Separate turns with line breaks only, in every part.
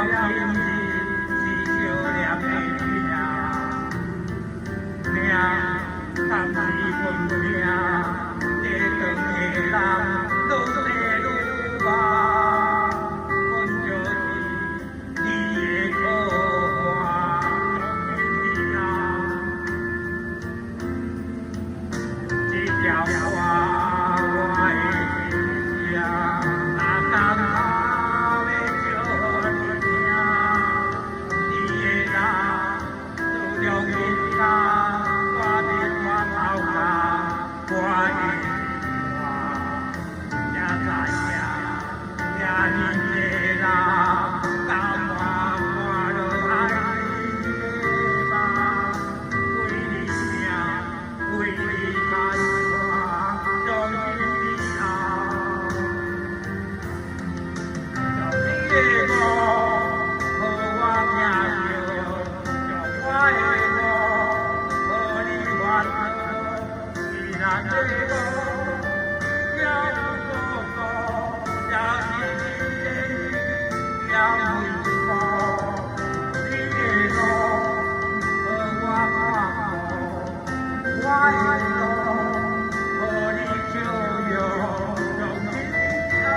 今日是相連的命，命敢是阮命，這長的人愈生愈老，阮就是你的渴望，從今以後，這條歌我會寫，逐工哭欲笑你聽，你的人自從彼天住佇我頭殼，我的心肝才知影，這呢濟人甘願看落愛情的夢，為你拼，為你牽掛，從今以後。將你的歌予我聽著，將我的歌予你煩惱，是咱的歌，也有孤獨，也是天也迷茫。你的路予我看顧，我的路予你笑容，從今以後。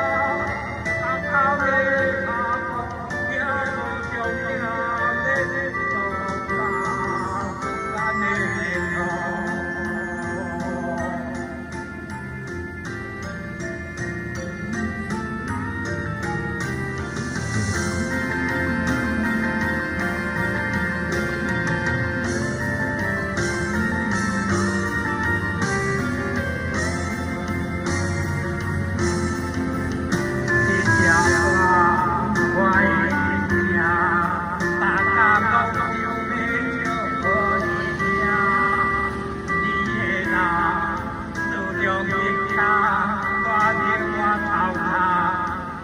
哭的哭，也無終點的所在，咱的路。這條歌我會寫，逐工攏想欲唱予你聽。你的人自從彼天住佇我頭殼，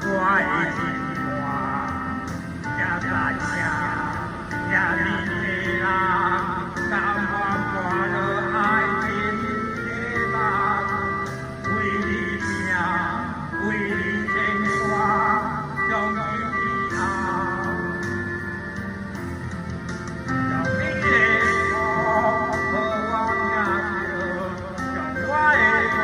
我的心肝才知影，這呢濟人甘願看落愛情的夢，為你拼，為你牽掛，從今以後。將你的歌予我聽著，將我的歌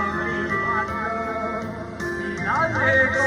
予你煩惱，是咱的歌。